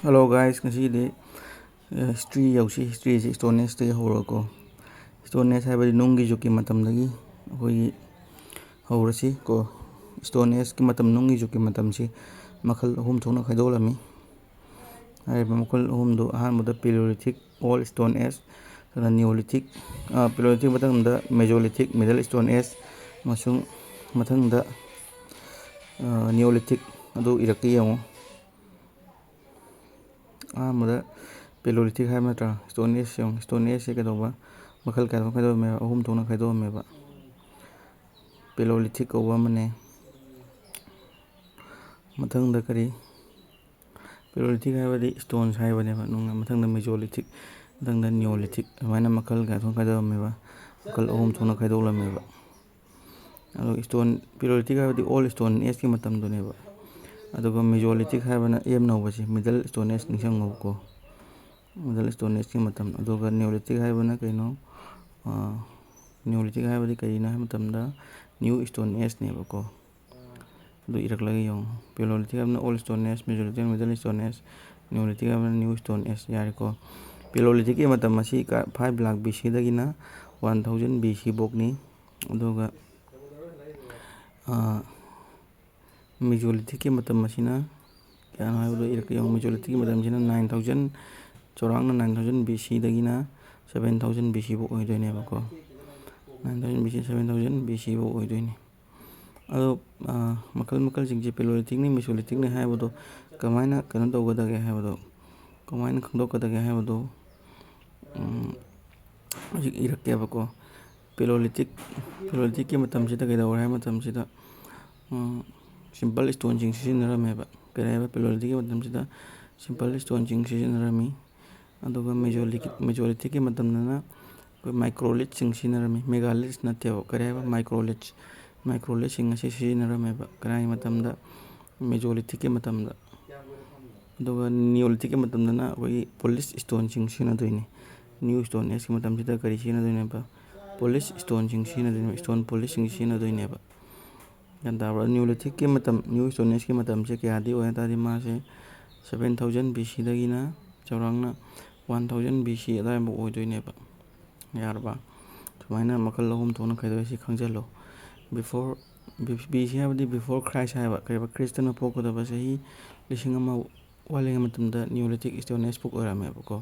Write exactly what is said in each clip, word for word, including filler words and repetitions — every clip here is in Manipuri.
Hello guys, ꯉꯁꯤꯗꯤ ꯍꯤꯁꯇ꯭ꯔꯤ ꯌꯧꯁꯤ꯫ ꯍꯤꯁꯇ꯭ꯔꯤꯁꯤ ꯏꯁꯇꯣꯟ ꯑꯦꯖꯇꯒꯤ ꯍꯧꯔꯒꯀꯣ, ꯏꯁꯇꯣꯟ ꯑꯦꯖ ꯍꯥꯏꯕꯗꯤ ꯅꯨꯡꯒꯤ ꯖꯨꯒꯀꯤ ꯃꯇꯝꯗꯒꯤ ꯑꯩꯈꯣꯏꯒꯤ ꯍꯧꯔꯁꯤ ꯀꯣ꯫ ꯏꯁꯇꯣꯟ ꯑꯦꯖꯀꯤ ꯃꯇꯝ, ꯅꯨꯡꯒꯤ ꯖꯨꯒꯀꯤ ꯃꯇꯝꯁꯤ ꯃꯈꯜ ꯑꯍꯨꯝ ꯊꯣꯛꯅ ꯈꯥꯏꯗꯣꯛꯂꯝꯃꯤ꯫ ꯍꯥꯏꯔꯤꯕ ꯃꯈꯜ ꯑꯍꯨꯝꯗꯨ, ꯑꯍꯥꯟꯕꯗ ꯄꯦꯂꯣꯂꯤꯊꯤꯛ, ꯑꯣꯜ ꯏꯁꯇꯣꯟ ꯑꯦꯖ, ꯑꯗꯨꯅ ꯅꯤꯌꯣꯂꯤꯊꯤꯛ꯫ ꯄꯦꯂꯣꯂꯤꯊꯤꯛ ꯃꯊꯪꯗ ꯃꯦꯖꯣꯂꯤꯊꯤꯛ, ꯃꯤꯗꯜ ꯏꯁꯇꯣꯟ ꯑꯦꯖ, ꯑꯃꯁꯨꯡ ꯃꯊꯪꯗ ꯅꯤꯌꯣꯂꯤꯊꯤꯛ꯫ ꯑꯗꯨ ꯏꯔꯛꯀꯦ ꯌꯦꯡꯉꯨ꯫ ꯑꯍꯥꯟꯕꯗ ꯄꯦꯂꯣꯂꯤꯊꯤꯛ ꯍꯥꯏꯕ ꯅꯠꯇ꯭ꯔꯥ? ꯏꯁꯇꯣꯟ ꯑꯦꯖ ꯌꯦꯡꯉꯨ꯫ ꯏꯁꯇꯣꯟ ꯑꯦꯖꯁꯦ ꯀꯩꯗꯧꯕ? ꯃꯈꯜ ꯀꯌꯥ ꯊꯣꯛꯅ ꯈꯥꯏꯗꯣꯛꯑꯝꯃꯦꯕ? ꯑꯍꯨꯝ ꯊꯣꯛꯅ ꯈꯥꯏꯗꯣꯛꯑꯝꯃꯦꯕ꯫ ꯄꯦꯂꯣꯂꯤꯊꯤꯛ ꯀꯧꯕ ꯑꯃꯅꯦ꯫ ꯃꯊꯪꯗ ꯀꯔꯤ? ꯄꯦꯂꯣꯂꯤꯊꯤꯛ ꯍꯥꯏꯕꯗꯤ ꯏꯁꯇꯣꯟꯁ ꯍꯥꯏꯕꯅꯦꯕ꯫ ꯅꯨꯡ-, ꯃꯊꯪꯗ ꯃꯦꯖꯣꯂꯤꯊꯤꯛ, ꯃꯊꯪꯗ ꯅꯤꯌꯣꯂꯤꯊꯤꯛ, ꯑꯗꯨꯃꯥꯏꯅ ꯃꯈꯜ ꯀꯌꯥ ꯊꯣꯛꯅ ꯈꯥꯏꯗꯣꯛꯑꯝꯃꯦꯕ? ꯃꯈꯜ ꯑꯍꯨꯝ ꯊꯣꯛꯅ ꯈꯥꯏꯗꯣꯛꯂꯝꯃꯦꯕ꯫ ꯑꯗꯨꯒ ꯏꯁꯇꯣꯟ, ꯄꯦꯂꯣꯂꯤꯊꯤꯛ ꯍꯥꯏꯕꯗꯤ ꯑꯣꯜ ꯏꯁꯇꯣꯟ ꯑꯦꯖꯀꯤ ꯃꯇꯝꯗꯨꯅꯦꯕ꯫ ꯑꯗꯨꯒ ꯃꯦꯖꯣꯂꯤꯊꯤꯛ ꯍꯥꯏꯕꯅ ꯑꯦꯝ ꯅꯧꯕꯁꯦ, ꯃꯤꯗꯜ ꯏꯁꯇꯣꯟ ꯑꯦꯖ ꯅꯤꯡꯁꯤꯡꯉꯨꯕꯀꯣ꯫ ꯃꯤꯗꯜ ꯏꯁꯇꯣꯟ ꯑꯦꯖꯀꯤ ꯃꯇꯝ꯫ ꯑꯗꯨꯒ ꯅꯤꯌꯣꯂꯤꯊꯤꯛ ꯍꯥꯏꯕꯅ ꯀꯩꯅꯣ? ꯑꯥ, ꯅꯤꯌꯣꯂꯤꯊꯤꯛ ꯍꯥꯏꯕꯗꯤ ꯀꯔꯤꯅꯣ ꯍꯥꯏꯕ ꯃꯇꯝꯗ, ꯅ꯭ꯌꯨ ꯏꯁꯇꯣꯟ ꯑꯦꯖꯅꯦꯕꯀꯣ꯫ ꯑꯗꯨ ꯏꯔꯛꯂꯒ ꯌꯦꯡꯉꯨ꯫ ꯄꯦꯂꯣꯂꯤꯊꯤꯛ ꯍꯥꯏꯕꯅ ꯑꯣꯜ ꯏꯁꯇꯣꯟ ꯑꯦꯖ, ꯃꯦꯖꯣꯂꯤꯊꯤꯛ ꯍꯥꯏꯕꯅ ꯃꯤꯗꯜ ꯏꯁꯇꯣꯟ ꯑꯦꯖ, ꯅꯤꯌꯣꯂꯤꯊꯤꯛ ꯍꯥꯏꯕꯅ ꯅ꯭ꯌꯨ ꯏꯁꯇꯣꯟ ꯑꯦꯖ꯫ ꯌꯥꯔꯦꯀꯣ꯫ ꯄꯦꯂꯣꯂꯤꯊꯤꯛꯀꯤ ꯃꯇꯝ ꯑꯁꯤ ꯀ-, ꯐꯥꯏꯚ ꯂꯥꯈ ꯕꯤ ꯁꯤꯗꯒꯤꯅ ꯋꯥꯟ ꯊꯥꯎꯖꯟ ꯕꯤ ꯁꯤ ꯐꯥꯎꯅꯤ꯫ ꯑꯗꯨꯒ, ꯑꯥ, ꯃꯦꯖꯣꯂꯤꯊꯤꯛꯀꯤ ꯃꯇꯝ ꯑꯁꯤꯅ ꯀꯌꯥꯅꯣ ꯍꯥꯏꯕꯗꯣ ꯏꯔꯛꯀꯦ ꯌꯦꯡꯉꯨ꯫ ꯃꯦꯖꯣꯂꯤꯊꯤꯛꯀꯤ ꯃꯇꯝꯁꯤꯅ ꯅꯥꯏꯟ ꯊꯥꯎꯖꯟ, ꯆꯥꯎꯔꯥꯛꯅ ꯅꯥꯏꯟ ꯊꯥꯎꯖꯟ ꯕꯤ ꯁꯤꯗꯒꯤꯅ ꯁꯚꯦꯟ ꯊꯥꯎꯖꯟ ꯕꯤ ꯁꯤ ꯐꯥꯎ ꯑꯣꯏꯗꯣꯏꯅꯦꯕꯀꯣ꯫ Nine thousand B C, seven thousand B C ꯐꯥꯎ ꯑꯣꯏꯗꯣꯏꯅꯤ꯫ ꯑꯗꯣ, ꯑꯥ, ꯃꯈꯜ ꯃꯈꯜꯁꯤꯡꯁꯦ ꯄꯦꯂꯣꯂꯤꯊꯤꯛꯅꯤ, ꯃꯦꯁꯣꯂꯤꯊꯤꯛꯅꯤ ꯍꯥꯏꯕꯗꯣ ꯀꯃꯥꯏꯅ ꯀꯩꯅꯣ ꯇꯧꯒꯗꯒꯦ ꯍꯥꯏꯕꯗꯣ, ꯀꯃꯥꯏꯅ ꯈꯪꯗꯣꯛꯀꯗꯒꯦ ꯍꯥꯏꯕꯗꯣ, ꯎꯝ, ꯍꯧꯖꯤꯛ ꯏꯔꯛꯀꯦꯕꯀꯣ꯫ ꯄꯦꯂꯣꯂꯤꯊꯤꯛ, ꯄꯦꯂꯣꯂꯤꯊꯤꯛꯀꯤ ꯃꯇꯝꯁꯤꯗ ꯀꯩꯗꯧꯔꯦ ꯍꯥꯏꯕ ꯃꯇꯝꯁꯤꯗ, ꯎꯝ, ꯁꯤꯝꯄꯜ ꯏꯁꯇꯣꯟꯁꯤꯡ ꯁꯤꯖꯤꯟꯅꯔꯝꯃꯦꯕ꯫ ꯀꯔꯤ ꯍꯥꯏꯕ? ꯄꯦꯂꯣꯂꯤꯊꯤꯛꯀꯤ ꯃꯇꯝꯁꯤꯗ ꯁꯤꯝꯄꯜ ꯏꯁꯇꯣꯟꯁꯤꯡ ꯁꯤꯖꯤꯟꯅꯔꯝꯃꯤ꯫ ꯑꯗꯨꯒ ꯃꯦꯖꯣꯂꯤꯊꯤꯛ, ꯃꯦꯖꯣꯂꯤꯊꯤꯛꯀꯤ ꯃꯇꯝꯗꯅ ꯑꯩꯈꯣꯏ ꯃꯥꯏꯀ꯭ꯔꯣꯂꯤꯠꯁꯤꯡ ꯁꯤꯖꯤꯟꯅꯔꯝꯃꯤ꯫ ꯃꯦꯒꯥꯂꯤꯠꯁ ꯅꯠꯇꯦꯕ꯫ ꯀꯔꯤ ꯍꯥꯏꯕ? ꯃꯥꯏꯀ꯭ꯔꯣꯂꯤꯠꯁ꯫ ꯃꯥꯏꯀ꯭ꯔꯣꯂꯤꯠꯁꯤꯡ ꯑꯁꯤ ꯁꯤꯖꯤꯟꯅꯔꯝꯃꯦꯕ꯫ ꯀꯅꯥꯒꯤ ꯃꯇꯝꯗ? ꯃꯦꯖꯣꯂꯤꯊꯤꯛꯀꯤ ꯃꯇꯝꯗ꯫ ꯑꯗꯨꯒ ꯅꯤꯌꯣꯂꯤꯊꯤꯛꯀꯤ ꯃꯇꯝꯗꯅ ꯑꯩꯈꯣꯏꯒꯤ ꯄꯣꯂꯤꯁ ꯏꯁꯇꯣꯟꯁꯤꯡ ꯁꯤꯖꯤꯟꯅꯗꯣꯏꯅꯤ꯫ ꯅ꯭ꯌꯨ ꯏꯁꯇꯣꯟ ꯑꯦꯖꯀꯤ ꯃꯇꯝꯁꯤꯗ ꯀꯔꯤ ꯁꯤꯖꯤꯟꯅꯗꯣꯏꯅꯦꯕ? ꯄꯣꯂꯤꯁ ꯏꯁꯇꯣꯟꯁꯤꯡ ꯁꯤꯖꯤꯟꯅꯗꯣꯏꯅꯦꯕ꯫ ꯏꯁꯇꯣꯟ ꯄꯣꯂꯤꯁꯁꯤꯡ ꯁꯤꯖꯤꯟꯅꯗꯣꯏꯅꯦꯕ꯫ ꯒ꯭ꯌꯥꯟ ꯇꯥꯕ꯭ꯔꯥ? ꯅꯤꯌꯣꯂꯤꯊꯤꯛꯀꯤ ꯃꯇꯝ, ꯅ꯭ꯌꯨ ꯏꯁꯇꯣꯟ ꯑꯦꯖꯀꯤ ꯃꯇꯝꯁꯦ ꯀꯌꯥꯗꯤ ꯑꯣꯏ ꯍꯥꯏ ꯇꯥꯔꯗꯤ, ꯃꯥꯁꯦ ꯁꯚꯦꯟ ꯊꯥꯎꯖꯟ ꯕꯤ ꯁꯤꯗꯒꯤꯅ ꯆꯥꯎꯔꯥꯛꯅ ꯋꯥꯟ ꯊꯥꯎꯖꯟ ꯕꯤ ꯁꯤ ꯑꯗꯨꯋꯥꯏꯐꯥꯎ ꯑꯣꯏꯗꯣꯏꯅꯦꯕ꯫ ꯌꯥꯔꯕ? ꯁꯨꯃꯥꯏꯅ ꯃꯈꯜ ꯑꯍꯨꯝ ꯊꯣꯛꯅ ꯈꯥꯏꯗꯣꯛꯑꯦ, ꯁꯤ ꯈꯪꯖꯤꯜꯂꯣ꯫ ꯕꯤꯐꯣꯔ, ꯕꯤ ꯁꯤ ꯍꯥꯏꯕꯗꯤ ꯕꯤꯐꯣꯔ ꯈ꯭ꯔꯥꯏꯁ ꯍꯥꯏꯕ, ꯀꯔꯤꯕ, ꯈ꯭ꯔꯤꯁꯇꯅ ꯄꯣꯛꯀꯗꯕ ꯆꯍꯤ ꯂꯤꯁꯤꯡ ꯑꯃ ꯋꯥꯠꯂꯤꯉꯩ ꯃꯇꯝꯗ ꯅꯤꯌꯣꯂꯤꯊꯤꯛ ꯁ꯭ꯇꯣꯟ ꯑꯦꯖ ꯄꯣꯛ ꯑꯣꯏꯔꯝꯃꯦꯕꯀꯣ꯫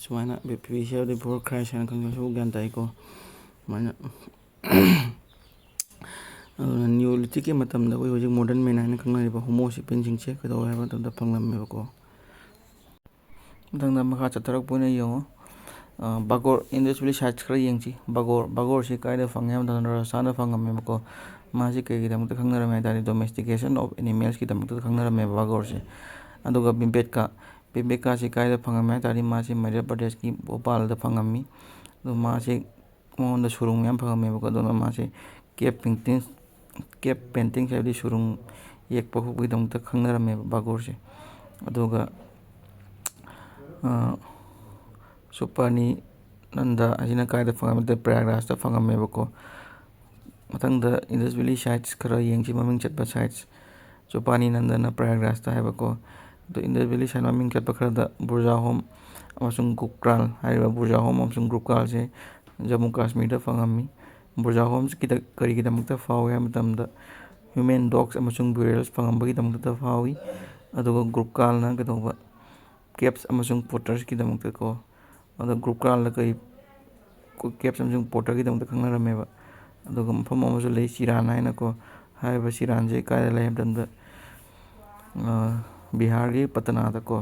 ꯁꯨꯃꯥꯏꯅ ꯕꯤ ꯁꯤ ꯍꯥꯏꯕꯗꯤ ꯕꯤꯐꯣꯔ ꯈ꯭ꯔꯥꯏꯁ ꯍꯥꯏꯅ ꯈꯪꯅꯩ, ꯁꯤꯕꯨ ꯒ꯭ꯌꯥꯟ ꯇꯥꯏꯀꯣ꯫ ꯁꯨꯃꯥꯏꯅ ꯑꯗꯨꯅ ꯅꯤꯌꯣꯂꯤꯊꯤꯛꯀꯤ ꯃꯇꯝꯗ ꯑꯩꯈꯣꯏ ꯍꯧꯖꯤꯛ ꯃꯣꯗꯔꯟ ꯃꯦꯟ ꯍꯥꯏꯅ ꯈꯪꯅꯔꯤꯕ ꯍꯣꯃꯣ ꯁꯦꯄꯤꯌꯟꯁꯤꯡꯁꯦ ꯀꯩꯗꯧꯋꯦ ꯍꯥꯏꯕ ꯃꯇꯝꯗ ꯐꯪꯂꯝꯃꯦꯕꯀꯣ꯫ ꯃꯊꯪꯗ ꯃꯈꯥ ꯆꯠꯊꯔꯛꯄ ꯑꯣꯏꯅ ꯌꯦꯡꯉꯣ꯫ ꯕꯥꯒꯣꯔ, ꯏꯟꯗꯁ ꯚꯦꯂꯤ ꯁꯥꯏꯠꯁ ꯈꯔ ꯌꯦꯡꯁꯤ꯫ ꯕꯥꯒꯣꯔ, ꯕꯥꯒꯣꯔꯁꯤ ꯀꯥꯏꯗ ꯐꯪꯉꯦ ꯍꯥꯏꯕ ꯃꯇꯝꯗ ꯔꯥꯖꯁꯊꯥꯟꯗ ꯐꯪꯉꯝꯃꯦꯕꯀꯣ꯫ ꯃꯥꯁꯤ ꯀꯩꯒꯤꯗꯃꯛꯇ ꯈꯪꯅꯔꯝꯃꯦ ꯍꯥꯏ ꯇꯥꯔꯗꯤ, ꯗꯣꯃꯦꯁꯇꯤꯀꯦꯁꯟ ꯑꯣꯐ ꯑꯦꯅꯤꯃꯦꯜꯁꯀꯤꯗꯃꯛꯇ ꯈꯪꯅꯔꯝꯃꯦꯕ ꯕꯥꯒꯣꯔꯁꯦ꯫ ꯑꯗꯨꯒ ꯕꯤꯝꯕꯦꯠꯀꯥ, ꯕꯤꯝꯕꯦꯠꯀꯥꯁꯤ ꯀꯥꯏꯗ ꯐꯪꯉꯝꯃꯦ ꯍꯥꯏ ꯇꯥꯔꯗꯤ, ꯃꯥꯁꯤ ꯃꯙ꯭ꯌ ꯄ꯭ꯔꯗꯦꯁꯀꯤ ꯚꯣꯄꯥꯜꯗ ꯐꯪꯉꯝꯃꯤ꯫ ꯑꯗꯣ ꯃꯥꯁꯤ, ꯃꯉꯣꯟꯗ ꯁꯨꯔꯨꯡ ꯃꯌꯥꯝ ꯐꯪꯉꯝꯃꯦꯕꯀꯣ꯫ ꯑꯗꯨꯅ ꯃꯥꯁꯦ ꯀꯦꯞ ꯄꯦꯟꯇꯤꯡ, ꯀꯦꯞ ꯄꯦꯟꯇꯤꯡꯁ ꯍꯥꯏꯕꯗꯤ ꯁꯨꯔꯨꯡ ꯌꯦꯛꯄ ꯈꯣꯠꯄꯒꯤꯗꯃꯛꯇ ꯈꯪꯅꯔꯝꯃꯦꯕ ꯕꯥꯒꯣꯔꯁꯦ꯫ ꯑꯗꯨꯒ ꯁꯨꯄꯔꯅꯤ ꯅꯟꯗ ꯑꯁꯤꯅ ꯀꯥꯏꯗ ꯐꯪꯉꯝꯃꯦ? ꯄ꯭ꯔꯌꯥꯒꯔꯥꯖꯇ ꯐꯪꯉꯝꯃꯦꯕꯀꯣ꯫ ꯃꯊꯪꯗ ꯏꯟꯗꯁ ꯚꯦꯂꯤ ꯁꯥꯏꯠꯁ ꯈꯔ ꯌꯦꯡꯁꯤ, ꯃꯃꯤꯡ ꯆꯠꯄ ꯁꯥꯏꯠꯁ꯫ ꯁꯨꯄꯔꯅꯤ ꯅꯟꯗꯅ ꯄ꯭ꯔꯌꯥꯒꯔꯥꯖꯇ ꯍꯥꯏꯕꯀꯣ꯫ ꯑꯗꯣ ꯏꯟꯗꯁ ꯚꯦꯂꯤ ꯁꯥꯏꯠ ꯃꯃꯤꯡ ꯆꯠꯄ ꯈꯔꯗ ꯕꯨꯔꯖꯥꯍꯣꯝ ꯑꯃꯁꯨꯡ ꯒꯨꯀ꯭ꯔꯥꯜ ꯍꯥꯏꯔꯤꯕ ꯕꯨꯔꯖꯥꯍꯣꯝ ꯑꯃꯁꯨꯡ ꯒꯨꯀ꯭ꯔꯥꯜꯁꯦ ꯖꯃꯨ ꯀꯥꯁꯃꯤꯔꯗ ꯐꯪꯉꯝꯃꯤ꯫ ꯕꯨꯔꯖꯥꯍꯣꯝꯁꯤ ꯀꯤꯗ-, ꯀꯔꯤꯒꯤꯗꯃꯛꯇ ꯐꯥꯎꯏ ꯍꯥꯏꯕ ꯃꯇꯝꯗ, ꯍ꯭ꯌꯨꯃꯦꯟ ꯗꯣꯛꯁ ꯑꯃꯁꯨꯡ ꯕ꯭ꯌꯨꯔꯦꯜꯁ ꯐꯪꯉꯝꯕꯒꯤꯗꯃꯛꯇ ꯐꯥꯎꯏ꯫ ꯑꯗꯨꯒ ꯒꯨꯀ꯭ꯔꯥꯜꯅ ꯀꯩꯗꯧꯕ, ꯀꯦꯞꯁ ꯑꯃꯁꯨꯡ ꯄꯣꯇꯔꯁꯀꯤꯗꯃꯛꯇꯀꯣ꯫ ꯑꯗꯣ ꯒꯨꯀ꯭ꯔꯥꯜꯗ ꯀꯔꯤ, ꯀꯦꯞꯁ ꯑꯃꯁꯨꯡ ꯄꯣꯇꯔꯒꯤꯗꯃꯛꯇ ꯈꯪꯅꯔꯝꯃꯦꯕ꯫ ꯑꯗꯨꯒ ꯃꯐꯝ ꯑꯃꯁꯨ ꯂꯩ, ꯆꯤꯔꯥꯟ ꯍꯥꯏꯅꯀꯣ꯫ ꯍꯥꯏꯔꯤꯕ ꯆꯤꯔꯥꯟꯁꯦ ꯀꯥꯏꯗ ꯂꯩ ꯍꯥꯏꯕ ꯃꯇꯝꯗ, ꯕꯤꯍꯥꯔꯒꯤ ꯄꯇꯅꯥꯗꯀꯣ꯫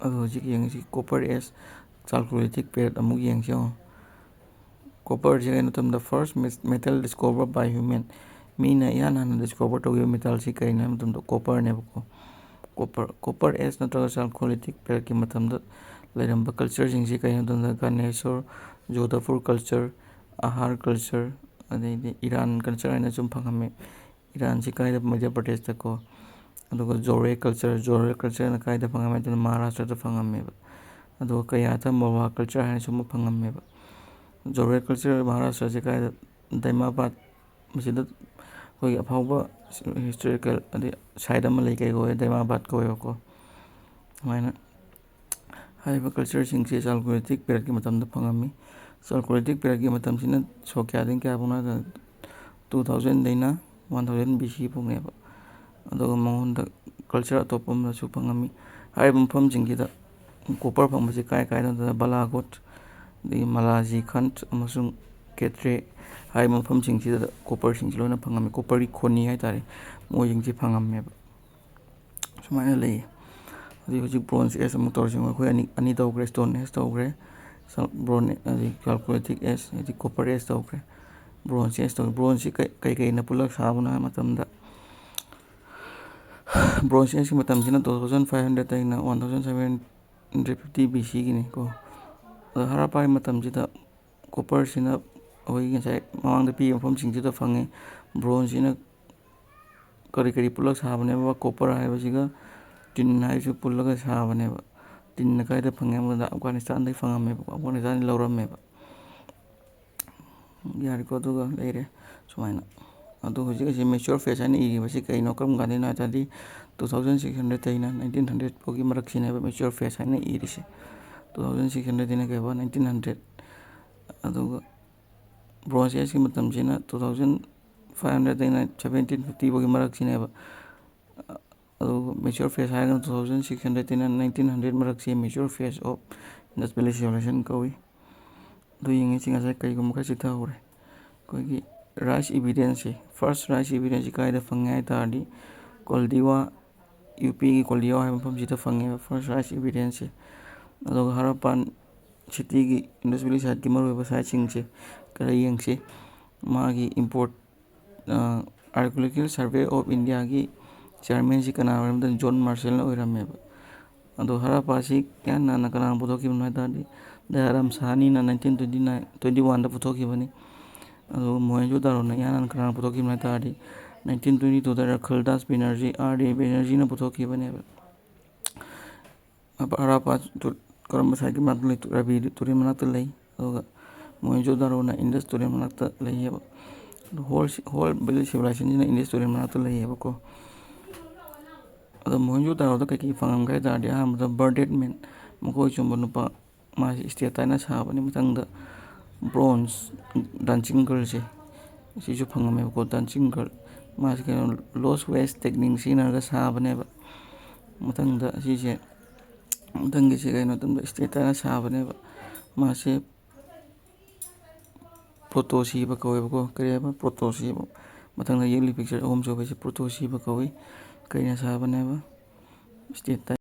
ꯑꯗꯣ ꯍꯧꯖꯤꯛ ꯌꯦꯡꯉꯤꯁꯤ ꯀꯣꯄꯔ ꯑꯦꯖ ꯆꯥꯜꯀꯣꯂꯤꯊꯤꯛ ꯄꯦꯔꯦꯗ ꯑꯃꯨꯛ ꯌꯦꯡꯁꯤ ꯌꯦꯡꯉꯣ꯫ ꯀꯣꯄꯔꯁꯤ ꯀꯩꯅꯣ ꯃꯇꯝꯗ first metal discover by human, ꯃꯤꯅ ꯏꯍꯥꯟ ꯍꯥꯟꯅ ꯗꯤꯁꯀꯣꯚꯔ ꯇꯧꯈꯤꯕ ꯃꯦꯇꯜꯁꯤ ꯀꯩꯅꯣ ꯍꯥꯏꯕ ꯃꯇꯝꯗ ꯀꯣꯄꯔꯅꯦꯕꯀꯣ꯫ ꯀꯣꯄꯔ, ꯀꯣꯄꯔ ꯑꯦꯖ ꯅꯠꯇ꯭ꯔꯒ ꯆꯥꯜꯀꯣꯂꯤꯊꯤꯛ ꯄꯦꯔꯦꯗꯀꯤ ꯃꯇꯝꯗ ꯂꯩꯔꯝꯕ ꯀꯜꯆꯔꯁꯤꯡꯁꯤ ꯀꯩꯅꯣ ꯍꯥꯏꯕ ꯃꯇꯝꯗ ꯒꯥꯅꯦꯁꯣꯔ, ꯖꯣꯙꯄꯨꯔ ꯀꯜꯆꯔ, ꯑꯍꯥꯔ ꯀꯜꯆꯔ, ꯑꯗꯩꯗꯤ ꯏꯔꯥꯟ ꯀꯜꯆꯔ ꯍꯥꯏꯅ ꯁꯨꯝ ꯐꯪꯉꯝꯃꯤ꯫ ꯏꯔꯥꯟꯁꯤ ꯀꯥꯏꯗ? ꯃꯙ꯭ꯌ ꯄ꯭ꯔꯗꯦꯁꯇꯀꯣ꯫ ꯑꯗꯨꯒ ꯖꯣꯔꯦ ꯀꯜꯆꯔ, ꯖꯣꯔꯦ ꯀꯜꯆꯔꯅ ꯀꯥꯏꯗ ꯐꯪꯉꯝꯃꯤ ꯍꯥꯏ ꯃꯇꯝꯗ ꯃꯍꯥꯔꯥꯁꯇ꯭ꯔꯗ ꯐꯪꯉꯝꯃꯦꯕ꯫ ꯑꯗꯨꯒ ꯀꯌꯥꯊ ꯃꯋꯥ ꯀꯜꯆꯔ ꯍꯥꯏꯅꯁꯨ ꯑꯃ ꯐꯪꯉꯝꯃꯦꯕ꯫ ꯖꯣꯔꯦ ꯀꯜꯆꯔ ꯃꯍꯥꯔꯥꯁꯇ꯭ꯔꯁꯦ ꯀꯥꯏꯗ? ꯗꯥꯏꯃꯥꯕꯥꯗ, ꯃꯁꯤꯗ ꯑꯩꯈꯣꯏꯒꯤ ꯑꯐꯥꯎꯕ ꯍꯤꯁꯇꯣꯔꯤꯀꯦꯜ ꯑꯗꯩ ꯁꯥꯏꯠ ꯑꯃ ꯂꯩ, ꯀꯩ ꯀꯧꯋꯦ, ꯗꯥꯏꯃꯥꯕꯥꯠ ꯀꯧꯋꯦꯕꯀꯣ꯫ ꯑꯗꯨꯃꯥꯏꯅ ꯍꯥꯏꯔꯤꯕ ꯀꯜꯆꯔꯁꯤꯡꯁꯦ ꯆꯥꯂꯣꯀ꯭ꯔꯤꯇꯤꯛ ꯄꯤꯔꯤꯌꯠꯀꯤ ꯃꯇꯝꯗ ꯐꯪꯉꯝꯃꯤ꯫ ꯆꯥꯂꯣꯀ꯭ꯔꯤꯇꯤꯛ ꯄꯤꯔꯤꯌꯠꯀꯤ ꯃꯇꯝꯁꯤꯅ ꯁꯣꯛ ꯀꯌꯥꯗꯒꯤ ꯀꯌꯥ ꯐꯥꯎꯅꯣ ꯍꯥꯏ ꯀꯥꯟꯗ, ꯇꯨ ꯊꯥꯎꯖꯟꯗꯩꯅ ꯋꯥꯟ ꯊꯥꯎꯖꯟ ꯕꯤ ꯁꯤ ꯐꯥꯎꯅꯦꯕ꯫ ꯑꯗꯨꯒ ꯃꯉꯣꯟꯗ ꯀꯜꯆꯔ ꯑꯇꯣꯞꯄ ꯑꯃꯗꯁꯨ ꯐꯪꯉꯝꯃꯤ꯫ ꯍꯥꯏꯔꯤꯕ ꯃꯐꯝꯁꯤꯡꯁꯤꯗ ꯀꯣꯄꯔ ꯐꯪꯕꯁꯤ ꯀꯥꯏ ꯀꯥꯏꯗꯅꯣ ꯍꯥꯏ ꯀꯥꯟꯗ, ꯕꯥꯂꯥꯒꯣꯠ, ꯑꯗꯒꯤ ꯃꯂꯥꯖꯤ ꯈꯟꯗ ꯑꯃꯁꯨꯡ ꯀꯦꯇ꯭ꯔꯦ ꯍꯥꯏꯔꯤꯕ ꯃꯐꯝꯁꯤꯡꯁꯤꯗ ꯀꯣꯄꯔꯁꯤꯡꯁꯤ ꯂꯣꯏꯅ ꯐꯪꯉꯝꯃꯤ꯫ ꯀꯣꯄꯔꯒꯤ ꯈꯣꯅꯤ ꯍꯥꯏꯇꯥꯔꯦ, ꯃꯣꯏꯁꯤꯡꯁꯤ ꯐꯪꯉꯝꯃꯦꯕ꯫ ꯁꯨꯃꯥꯏꯅ ꯂꯩꯌꯦ꯫ ꯑꯗꯩ ꯍꯧꯖꯤꯛ ꯕ꯭ꯔꯣꯟꯖ ꯑꯦꯖ ꯑꯃꯨꯛ ꯇꯧꯔꯁꯤ꯫ ꯑꯩꯈꯣꯏ ꯑꯅꯤ, ꯑꯅꯤ ꯇꯧꯈ꯭ꯔꯦ, ꯁ꯭ꯇꯣꯟ ꯑꯦꯖ ꯇꯧꯈ꯭ꯔꯦ, ꯕ꯭ꯔꯣꯟ, ꯑꯗꯩ ꯆꯥꯂꯣꯀ꯭ꯔꯤꯇꯤꯛ ꯑꯦꯖ, ꯍꯥꯏꯗꯤ ꯀꯣꯄꯔ ꯑꯦꯖ ꯇꯧꯈ꯭ꯔꯦ, ꯕ꯭ꯔꯣꯟꯖ ꯑꯦꯖ ꯇꯧꯈ꯭ꯔꯦ꯫ ꯕ꯭ꯔꯣꯟꯖꯁꯤ ꯀꯩ, ꯀꯩ ꯀꯩꯅ ꯄꯨꯜꯂꯒ ꯁꯥꯕꯅꯣ ꯍꯥꯏꯕ ꯃꯇꯝꯗ, ꯕ꯭ꯔꯣꯟꯖ ꯑꯦꯖꯀꯤ ꯃꯇꯝꯁꯤꯅ ꯇꯨ ꯊꯥꯎꯖꯟ ꯐꯥꯏꯚ ꯍꯟꯗ꯭ꯔꯦꯗꯇꯩꯅ one thousand seven hundred fifty B ꯁꯤꯒꯤꯅꯤꯀꯣ꯫ ꯑꯗꯣ ꯍꯔꯞꯄꯥꯒꯤ ꯃꯇꯝꯁꯤꯗ ꯀꯣꯄꯔꯁꯤꯅ ꯑꯩꯈꯣꯏꯒꯤ ꯉꯁꯥꯏ ꯃꯃꯥꯡꯗ ꯄꯤꯔꯤꯕ ꯃꯐꯝꯁꯤꯡꯁꯤꯗ ꯐꯪꯉꯤ꯫ ꯕ꯭ꯔꯣꯟꯖꯁꯤꯅ ꯀꯔꯤ ꯀꯔꯤ ꯄꯨꯜꯂꯒ ꯁꯥꯕꯅꯦꯕ? ꯀꯣꯄꯔ ꯍꯥꯏꯕꯁꯤꯒ ꯇꯤꯟ ꯍꯥꯏꯁꯨ ꯄꯨꯜꯂꯒ ꯁꯥꯕꯅꯦꯕ꯫ ꯇꯤꯟꯅ ꯀꯥꯏꯗ ꯐꯪꯉꯦ ꯍꯥꯏꯕꯗ ꯑꯐꯒꯥꯅꯤꯁꯇꯥꯟꯗꯒꯤ ꯐꯪꯉꯝꯃꯦꯕꯀꯣ, ꯑꯐꯒꯥꯅꯤꯁꯇꯥꯟꯗꯒꯤ ꯂꯧꯔꯝꯃꯦꯕ꯫ ꯌꯥꯔꯦꯀꯣ, ꯑꯗꯨꯒ ꯂꯩꯔꯦ ꯁꯨꯃꯥꯏꯅ꯫ ꯑꯗꯣ ꯍꯧꯖꯤꯛ ꯑꯁꯤ ꯃꯦꯆ꯭ꯌꯣꯔ ꯐꯦꯖ ꯍꯥꯏꯅ ꯏꯔꯤꯕꯁꯤ ꯀꯩꯅꯣ, ꯀꯔꯝ ꯀꯥꯟꯗꯩꯅꯣ ꯍꯥꯏ ꯇꯥꯔꯗꯤ, ꯇꯨ ꯊꯥꯎꯖꯟ ꯁꯤꯛꯁ ꯍꯟꯗ꯭ꯔꯦꯗꯇꯩꯅ ꯅꯥꯏꯟꯇꯤꯟ ꯍꯟꯗ꯭ꯔꯦꯗ ꯐꯥꯎꯒꯤ ꯃꯔꯛꯁꯤꯅꯦꯕ ꯃꯦꯆ꯭ꯌꯣꯔ ꯐꯦꯖ ꯍꯥꯏꯅ ꯏꯔꯤꯁꯦ꯫ ꯇꯨ ꯊꯥꯎꯖꯟ ꯁꯤꯛꯁ ꯍꯟꯗ꯭ꯔꯦꯗꯇꯩꯅ ꯀꯩ ꯍꯥꯏꯕ, ꯅꯥꯏꯟꯇꯤꯟ ꯍꯟꯗ꯭ꯔꯦꯗ꯫ ꯑꯗꯨꯒ ꯕ꯭ꯔꯣꯟꯖ ꯑꯦꯖꯀꯤ ꯃꯇꯝꯁꯤꯅ ꯇꯨ ꯊꯥꯎꯖꯟ ꯐꯥꯏꯚ ꯍꯟꯗ꯭ꯔꯦꯗꯇꯩꯅ ꯁꯚꯦꯟꯇꯤꯟ ꯐꯤꯐꯇꯤ ꯐꯥꯎꯒꯤ ꯃꯔꯛꯁꯤꯅꯦꯕ꯫ ꯑꯗꯨꯒ ꯃꯦꯆ꯭ꯌꯣꯔ ꯐꯦꯖ ꯍꯥꯏꯔꯒꯅ ꯇꯨ ꯊꯥꯎꯖꯟ ꯁꯤꯛꯁ ꯍꯟꯗ꯭ꯔꯦꯗꯇꯩꯅ ꯅꯥꯏꯟꯇꯤꯟ ꯍꯟꯗ꯭ꯔꯦꯗ ꯃꯔꯛꯁꯤ mature phase of Indus valley civilisation ꯀꯧꯏ꯫ ꯑꯗꯨ ꯌꯦꯡꯉꯤꯁꯤ ꯉꯁꯥꯏ ꯀꯩꯒꯨꯝꯕ ꯈꯔ ꯆꯤꯊꯍꯧꯔꯦ꯫ ꯑꯩꯈꯣꯏꯒꯤ ꯔꯥꯏꯁ ꯏꯚꯤꯗꯦꯟꯁꯁꯦ, ꯐꯥꯔꯁ ꯔꯥꯏꯁ ꯏꯚꯤꯗꯦꯟꯁꯁꯤ ꯀꯥꯏꯗ ꯐꯪꯉꯦ ꯍꯥꯏ ꯇꯥꯔꯗꯤ, ꯀꯣꯜꯗꯤꯋꯥ, ꯌꯨ ꯄꯤꯒꯤ ꯀꯣꯜꯗꯤꯋꯥ ꯍꯥꯏꯕ ꯃꯐꯝꯁꯤꯗ ꯐꯪꯉꯦꯕ ꯐꯥꯔꯁ ꯔꯥꯏꯁ ꯏꯚꯤꯗꯦꯟꯁꯁꯦ꯫ ꯑꯗꯨꯒ ꯍꯔꯞꯄꯥꯟ ꯁꯤꯇꯤꯒꯤ ꯏꯟꯗꯁ ꯚꯦꯂꯤ ꯁꯥꯏꯠꯀꯤ ꯃꯔꯨꯑꯣꯏꯕ ꯁꯥꯏꯠꯁꯤꯡꯁꯦ ꯈꯔ ꯌꯦꯡꯁꯤ꯫ ꯃꯥꯒꯤ ꯏꯝꯄꯣꯔꯠ, ꯑꯥꯔꯀꯤꯑꯣꯂꯣꯖꯤꯀꯦꯜ ꯁꯔꯚꯦ ꯑꯣꯐ ꯏꯟꯗꯤꯌꯥꯒꯤ ꯆꯤꯌꯥꯔꯃꯦꯟꯁꯤ ꯀꯅꯥ ꯑꯣꯏꯔꯝꯗ, ꯖꯣꯟ ꯃꯥꯔꯁꯦꯜꯅ ꯑꯣꯏꯔꯝꯃꯦꯕ꯫ ꯑꯗꯣ ꯍꯔꯞꯄꯥꯁꯤ ꯏꯍꯥꯟ ꯍꯥꯟꯅ ꯀꯅꯥꯅ ꯄꯨꯊꯣꯛꯈꯤꯕꯅꯣ ꯍꯥꯏ ꯇꯥꯔꯗꯤ, ꯗꯌꯥꯔꯥꯝ ꯁꯥꯍꯥꯅꯤꯅ ꯅꯥꯏꯟꯇꯤꯟ ꯇ꯭ꯋꯦꯟꯇꯤ ꯅꯥꯏꯟ, ꯇ꯭ꯋꯦꯟꯇꯤ ꯋꯥꯟꯗ ꯄꯨꯊꯣꯛꯈꯤꯕꯅꯤ꯫ ꯑꯗꯨꯒ ꯃꯣꯍꯦꯟꯖꯣ ꯗꯥꯔꯣꯅ ꯏꯍꯥꯟ ꯍꯥꯟꯅ ꯀꯅꯥꯅ ꯄꯨꯊꯣꯛꯈꯤꯕꯅꯣ ꯍꯥꯏ ꯇꯥꯔꯗꯤ, ꯅꯥꯏꯟꯇꯤꯟ ꯇ꯭ꯋꯦꯟꯇꯤ ꯇꯨꯗ ꯔꯈꯜꯗꯥꯁ ꯕꯦꯅꯔꯖꯤ, ꯑꯥꯔ ꯗꯤ ꯕꯦꯅꯔꯖꯤꯅ ꯄꯨꯊꯣꯛꯈꯤꯕꯅꯦꯕ꯫ ꯍꯔꯞꯄꯥ ꯇꯨ-, ꯀꯔꯝꯕ ꯁꯥꯏꯠꯀꯤ ꯃꯅꯥꯛꯇ ꯂꯩ? ꯔꯥꯕꯤ ꯇꯨꯔꯦꯜ ꯃꯅꯥꯛꯇ ꯂꯩ꯫ ꯑꯗꯨꯒ ꯃꯣꯍꯦꯟꯖꯣ ꯗꯥꯔꯣꯅ ꯏꯟꯗꯁ ꯇꯨꯔꯦꯜ ꯃꯅꯥꯛꯇ ꯂꯩꯌꯦꯕ꯫ ꯑꯗꯣ ꯍꯣꯜ ꯍꯣꯜ ꯚꯦꯂꯤ ꯁꯤꯚꯤꯂꯥꯏꯖꯦꯁꯟꯁꯤꯅ ꯏꯟꯗꯁ ꯇꯨꯔꯦꯜ ꯃꯅꯥꯛꯇ ꯂꯩꯌꯦꯕꯀꯣ꯫ ꯑꯗꯣ ꯃꯣꯍꯦꯟꯖꯣ ꯗꯥꯔꯣꯗ ꯀꯩꯀꯩ ꯐꯪꯉꯝꯒꯦ ꯍꯥꯏ ꯇꯥꯔꯗꯤ, ꯑꯍꯥꯟꯕꯗ ꯕꯔꯗꯦꯠ ꯃꯦꯟ, ꯃꯀꯣꯏ ꯆꯨꯝꯕ ꯅꯨꯄꯥ, ꯃꯥꯁꯤ ꯁ꯭ꯇꯦꯇꯥꯏꯅ ꯁꯥꯕꯅꯤ꯫ ꯃꯊꯪꯗ ꯕ꯭ꯔꯣꯟꯖ ꯗꯥꯟꯁꯤꯡ ꯒꯔꯜꯁꯦ, ꯁꯤꯁꯨ ꯐꯪꯉꯝꯃꯦꯕꯀꯣ꯫ ꯗꯥꯟꯁꯤꯡ ꯒꯔꯜ, ꯃꯥꯁꯤ ꯀꯩꯅꯣ, ꯂꯣꯁ ꯋꯦꯁ ꯇꯦꯛꯅꯤꯛ ꯁꯤꯖꯤꯟꯅꯔꯒ ꯁꯥꯕꯅꯦꯕ꯫ ꯃꯊꯪꯗ ꯑꯁꯤꯁꯦ, ꯃꯊꯪꯒꯤꯁꯦ ꯀꯩꯅꯣ ꯃꯇꯝꯗ ꯁ꯭ꯇꯦꯇꯥꯏꯅ ꯁꯥꯕꯅꯦꯕ꯫ ꯃꯥꯁꯦ ꯄ꯭ꯔꯣꯇꯣ ꯁꯤꯕ ꯀꯧꯋꯦꯕꯀꯣ꯫ ꯀꯔꯤ ꯍꯥꯏꯕ? ꯄ꯭ꯔꯣꯇꯣ ꯁꯤꯕ꯫ ꯃꯊꯪꯗ ꯌꯦꯛꯂꯤ ꯄꯤꯛꯆꯔ ꯑꯍꯨꯝ ꯁꯨꯕꯁꯦ ꯄ꯭ꯔꯣꯇꯣ ꯁꯤꯕ ꯀꯧꯏ꯫ ꯀꯩꯅ ꯁꯥꯕꯅꯦꯕ? ꯁ꯭ꯇꯦꯇꯥꯏ